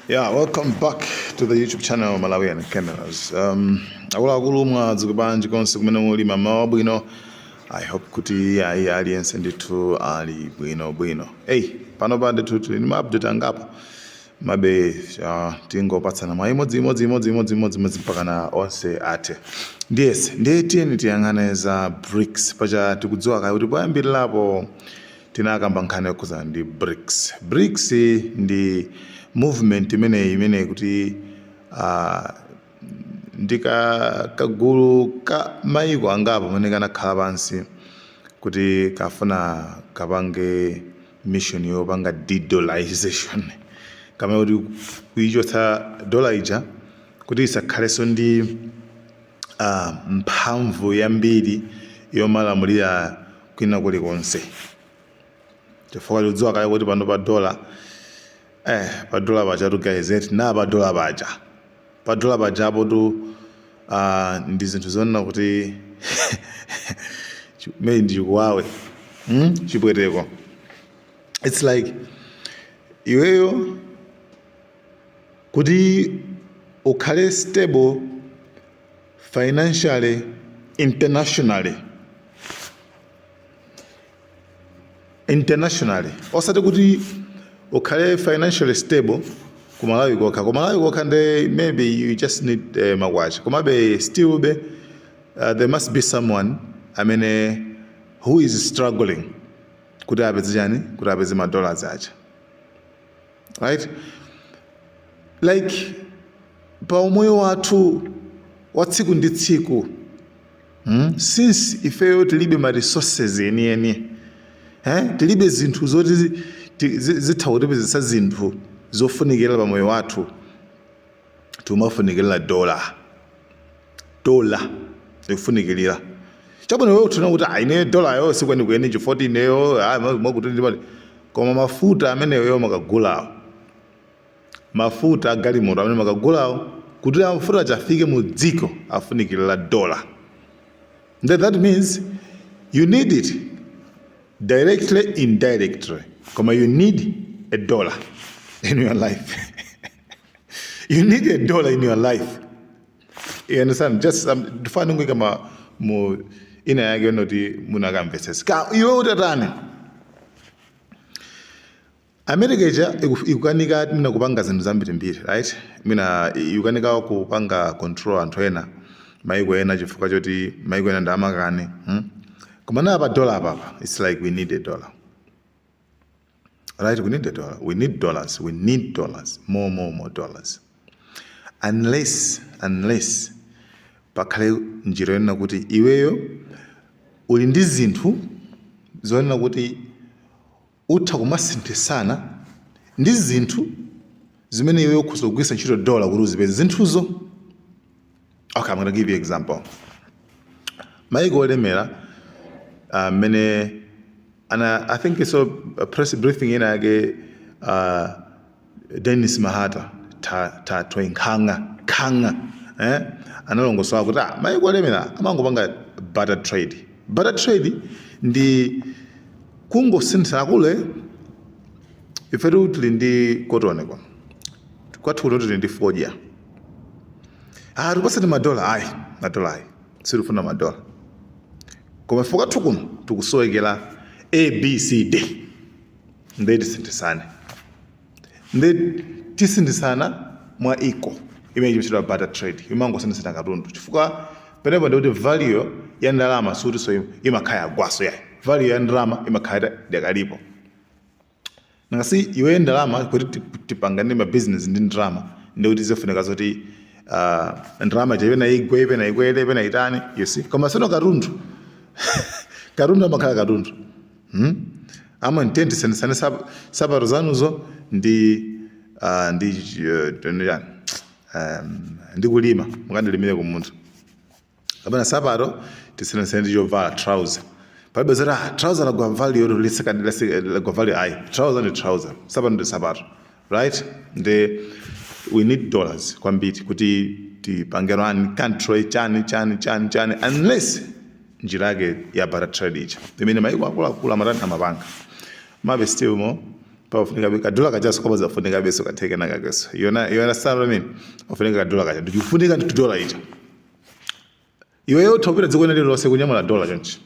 Yeah, welcome back to the YouTube channel Malawian Cameras. Akuluakulu, mwadzuka bwanji konse kumene muli? Mamawa wabwino. I hope kuti ayi, aliyense ndithu ali bwino bwino. Hey, pano pa ndithu tili ndi ma update angapo mabe, tingopatsana mwa imodzi imodzi imodzi imodzi imodzi imodzi mpaka onse athe. Ndiyese ndiye tiyeni tiyang'ane za BRICS. Paja tikudziwa kale kuti poyambirirapo tinakamba nkhani yokhuzana ndi BRICS. BRICS ndi movement imeneyi imene kuti ndi kagulu ka mayiko angapo amene kanakhala pansi kuti kafuna kapange mission yopanga de-dollarization, kamene kuti kuichotsa dola ija kuti isakhalenso ndi mphamvu yambiri yomalamulira kwina kulikonse, chifukwa tikudziwa kale kuti pano pa dola, pa dola paja tu, guys, na pa dola paja, pa dola pajapo tu, ndi zinthu zonena kuti mene ndi chikuwawe, Chipweteko. It's like iweyo kuti ukhale stable financially, internationally, osati kuti ukhale financially stable kumalawi kokha. Kumalawi kokha nde maybe you just need makwacha, komabe still be there must be someone amene who is struggling kuti apeze chani, kuti apeze ma dollars aja, right? Like pa umoyo wathu wa tsiku ndi tsiku, Since ifeyo tilibe ma resources enieni, eh? Tilibe zinthu zoti zitha kutipezesa zinthu zofunikira pa moyo wathu, timafunikirira dola. Dola ikufunikirira chabwino. Iwe uthina kuti, "Ah, ine dola yo sikwenikweni chifukwa ineyo, ah, mwakuti ndimati." Koma mafuta ameneyo makagulawo, mafuta agalimoto amene makagulawo, kuti mafuta achafike mu dziko afunikirira dola. Then that means you need it directly, indirectly, koma you need a dollar in your life. You need a dollar in your life, you understand? Just ndifane ngoika ma mu ina yake noti munakamvetsesa ka iwe utatani. America ija ikukanika mina kupanga zinthu zambirimbiri, right? Mina ikukanika kupanga control anthu ena, maiko ena, chifukwa choti maiko ena ndi amakani, Koma na pa dollar papa, it's like we need a dollar, right? We need a dollar, we need dollars, we need dollars, more, more, more dollars, unless pakhale njira yonena kuti iweyo uli ndi zinthu zonena kuti utha kumasinthisana ndi zinthu zimene iweyo ukhoza kugwiritsa ntchito dola kuti uzipeze zinthuzo. Okay, I'm gonna give you example. Maiko olemera amene ana, I think so, a press briefing ina yake, Dennis Mahata, Tatwe Nkhanga Khanga, eh, analongosola kuti, ah, maiko olemera amangopanga barter trade. Barter trade ndi kungosinthana kule. Ifetu tili ndi cotton kuno kwathu kuno, tili ndi fodya. Ah, tipaseni madola. Ayi, madola ayi, sitifuna madola, koma ife kwathu kuno tikusowekera A, B, C, D, ndiye tisinthisane. Ndi tisinthisana mwa iko imene chimachitwa barter trade, imangosinthisana katundu, chifukwa penepo ndikuti value ya ndalama sikutinso imakhala yagwaso yayi. Value ya ndalama imakhala idakalipo. Nangasi iwe ndalama kuti tipangane ma business ndi ndalama, ndikuti zifunika zoti ndalama ija ipena igwe, ipena ikwere, ipena itani, you see? Koma sono katundu, katundu amakhala katundu, Ama ntenti tisinthisane sapato zanuzo ndi chani, ndi kulima, mukandilimire kumunthu, kapena sapato tisinthisane ndi chovala, trouser. Palibe zoti, ah, trouser lagwa value, lagwa value. Ayi, trouser ndi trouser, sapato ndi sapato, right? Ndi we need dollars kwambiri kuti tipange run country, chani chani chani chani, unless njira yake ya barter trade ija imene maiko akuluakulu amatani, amapanga. Mabe still mo Pafunika kadola kachaso kapazafunika beso katheke nakakeso. You understand what I mean? Pafunika kadola kacha, ndikufunika ndi dola ija. Iweyo utha kupita dziko lililonse kunyamula dola chonchi,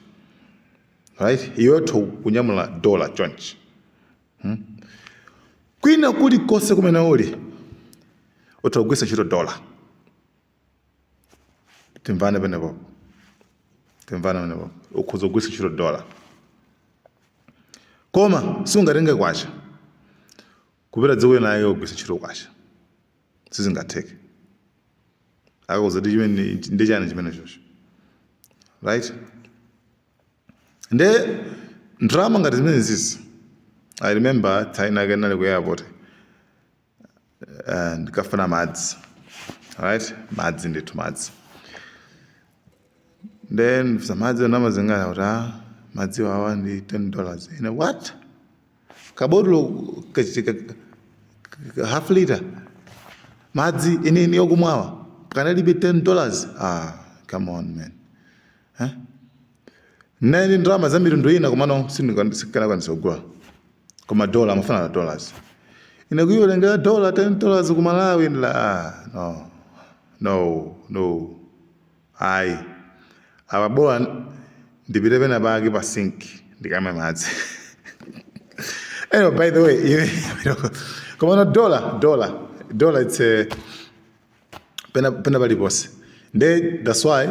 right? Iweyo utha kunyamula dola chonchi, Kwina kulikonse kumene uli utha kugwiritsa ntchito dola. Timvane penepo, timvane penepo. Ukhoza kugwiritsa ntchito dola, koma sungatenge kwacha kupita dziko lina kugwiritsa ntchito kwacha, sizingatheke. Akakuza ndi chimene ndi chani chimene chocho, right? Nde ndalama ngati zimene zizi, I remember time ake nali ku airport, ndikafuna madzi, right? Madzi ndithu, madzi. Then madzi anamazingana kuti, ah, madzi awa ndi $10. Ine, "What?" Kabotolo half liter madzi ine yokumwawa kanalibe $10. Ah, come on, man, eh? Nali ndalama za mitundu ina, komano sindikanakwanisa kugula, koma dola amafuna na dollars. Ine kuiwerengera dola, $10 ku Malawi, ndila, ah, no, no, no, ayi, apa bola ndipite pena pake pa sink ndikamwe madzi. Anyway, by the way, komano dollar, dollar, dollar, it's a pena pena paliponse. Nde that's why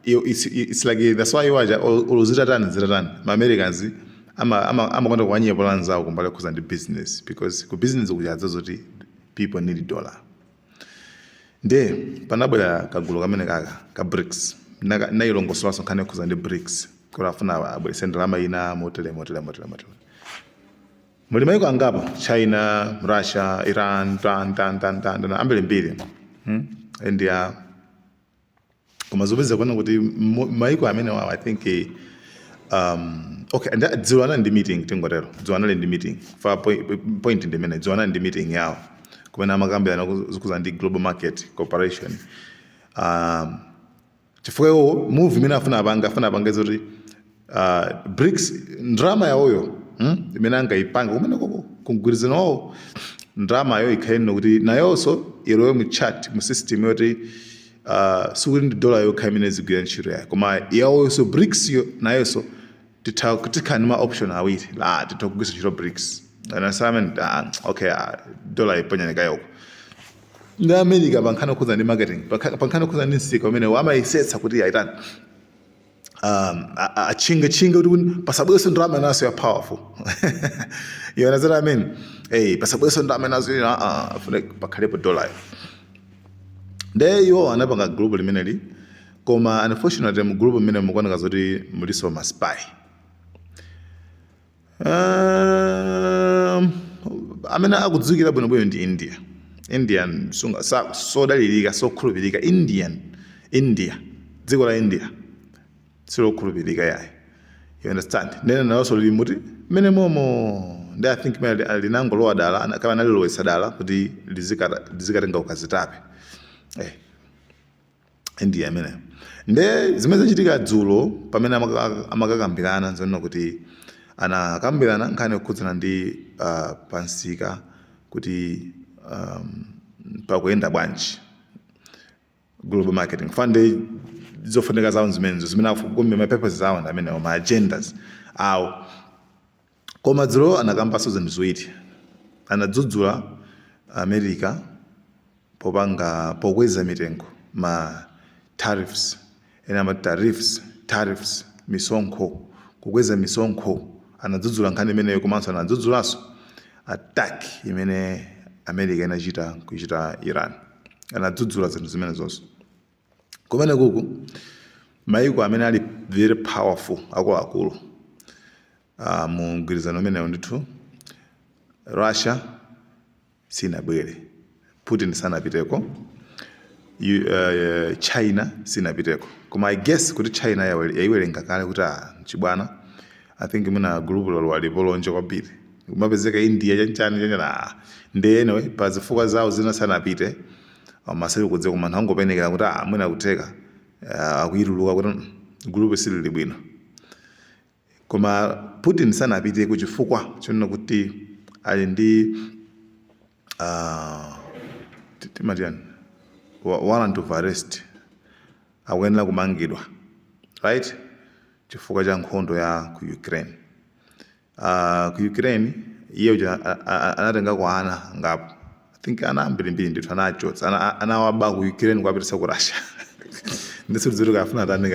it's like, that's why iwaja olo zitatani zitatani, ma Americans amakonda kuwanyepola anzawo kumbali kukhuza ndi business, because ku business kuchadza zoti people need dollar. Nde panabwera kagulu kamene kaka ka BRICS. Nayilongosolanso nkhani yokhuza ndi BRICS, kuti afuna abweretse ndalama ina motere motere motere motere. Muli maiko angapo: China, Russia, Iran, tan tan tan tan tan, ambirimbiri, India. Koma zopeza kuona kuti maiko amene wawo, I think, okay, dzulo anali ndi meeting, tingotero, dzulo anali ndi meeting. Fa point ndi imene dzulo anali ndi meeting yawo kumene amakambirana zokhuza ndi global market cooperation, chifukwa iwo move imene afuna apange zoti BRICS ndalama yawoyo, imene angayipanga kumene koko kumgwirizano wawo, ndalamayo ikhale nino kuti nayonso ilowe mu chart, mu system yoti sikuti ndi dola yokha imene zigwira ntchito yayo, koma yawonso BRICS yo nayonso titha tikhala ndi ma option awiri la titha kugwiritsa ntchito BRICS. Understand? Ah, okay, ah, dola iponyani kayoko. Ndi America pa nkhani yokhuza ndi marketing, pa nkhani yokhuza ndi msika umene amayisetsa kuti ayitani, achinge chinge kuti pasabweso ndalama inaso ya powerful. You understand what I mean? Hey, pasabweso ndalama inaso ina, afune pakhalepo dollar. Nde iwo anapanga group limeneli, koma unfortunately mu group limene mukuoneka zoti muliso ma spy amene akudziwikira bwinobwino ndi India. Indian sunga sodalirika, sokhulupirika. Indian, India, dziko la India silokhulupirika yayi, you understand? Nene nalonso lili muti mmene momo. Ndi I think mene linangolowa dala, kama analilowetsa dala kuti lizikatenga ukazitape, eh. India imeneyo. Nde zimene zachitika dzulo pamene amakakambirana, zonena kuti anakambirana nkhani yokhudzana ndi pansika kuti pakuyenda bwanji, global marketing fund, zofunika zawo zimenezo zimene kumbe ma purposes awo ndi amenewo, ma agendas awo. Koma dzulo anakambanso zinthu ziwiri. Anadzudzula America popanga pokweza mitengo, ma tariffs, ena amati tariffs, tariffs, misonkho, kukweza misonkho. Anadzudzula nkhani imeneyo, komanso anadzudzulanso attack imene America inachita kuchita Iran. Anadzudzula zinthu zimene zonso. Kumene kuku maiko amene ali very powerful, akuluakulu, mu mgwirizano umenewo ndithu, Russia sinabwere, Putin sanapiteko. China sinapiteko, koma I guess kuti China yayiwerenga kale kuti, ah, chibwana, I think mwina group lolo alipo lonje kwambiri, kumapezeka India, chanchani chanchani. Ah, ndi anyway pa zifukwa zawo zina sanapite. Masali kudziwa, koma anthu angopenekera kuti, ah, mwina kutheka akuyituluka kuti group silili bwino. Koma Putin sanapite kuchifukwa chonena kuti Ali ndi timati yani, warrant of arrest, akuyenera kumangidwa, right, chifukwa cha nkhondo ya ku Ukraine. Ku Ukraine iye uja anatengako ana ngapo, I think ana ambirimbiri ndithu, anachotsa anawaba ku Ukraine kuwapititsa ku Russia. Ndisikudziwa kafuna tani,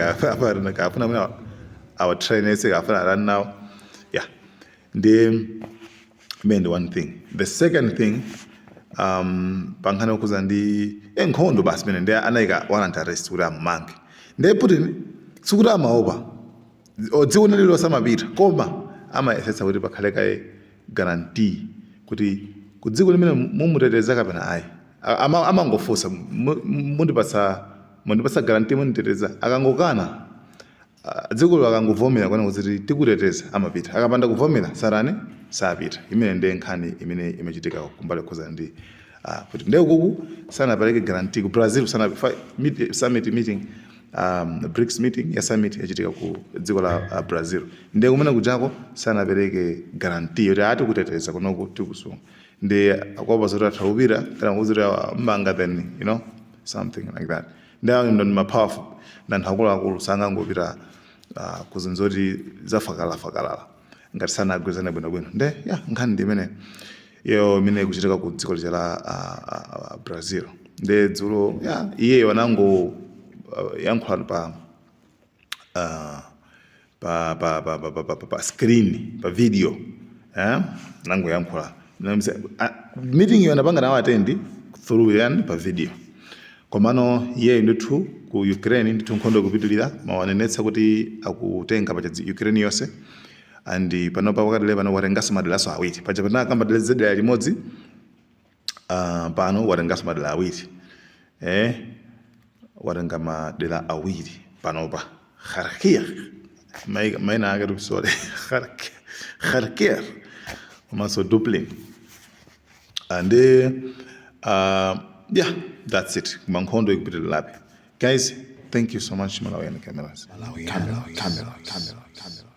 kafuna mwina awatrainese, kafuna atani nawo. Yeah, ndi imene one thing. The second thing, pankhani yokhuza ndi nkhondo basi mene ndi anayika warrant arrest kuti amumange. Ndiye Putin sikuti amaopa dziko lililonse amapita, koma amayesetsa kuti pakhale kaye guarantee kuti ku dziko limene mumuteteza kapena ayi. Amangofunsa, "Mundipatsa guarantee munditeteza?" Akangokana, dzikolo akangovomera kwana kuti tikuteteza, amapita. Akapanda kuvomera, sarani, sapita. Imene ndiye nkhani imene imachitika kumbali kukhuza ndi kuti ndiye kuku sanapereke guarantee ku Brazil sana summit meeting, BRICS meeting ya summit yachitika ku dziko la Brazil. Ndiye kumene kujako sanapereke guarantee yoti ati kuteteza kunoku, tikusunga. Ndi akuopa zoti athaupira kana kuti mbanga, then something like that. Ndi awo ndi ma powerful, ndi anthu akuluakulu, sangangopita kuzinthu zoti zafakalafakalala ngati sanagwirizane bwinobwino. Nde ya nkhani ndi imene iyo imene ikuchitika ku dziko lija la Brazil. Nde dzulo ya iyeyo anango yankhula pa pa pa pa pa, pa, pa, pa screen, pa video, eh, nangoyankhula. Meeting iyo anapanga nawo attend through yani, pa video. Komano iyeyo ndithu ku Ukraine ndithu nkhondo ikupitilira, mawanenetsa kuti akutenga pacha Ukraine yonse, and panopa pakadali pano watenganso maderaso awiri. Paja panakamba dera limodzi, pano watenganso madera awiri, watenga madera awiri panopa. Kharkiv, maina ake tupisole, Kharkiv komanso Dublin. And yeah, that's it. Koma nkhondo ikupitirirabe. Guys, thank you so much. Malawian Cameras, camera, camera, camera, camera.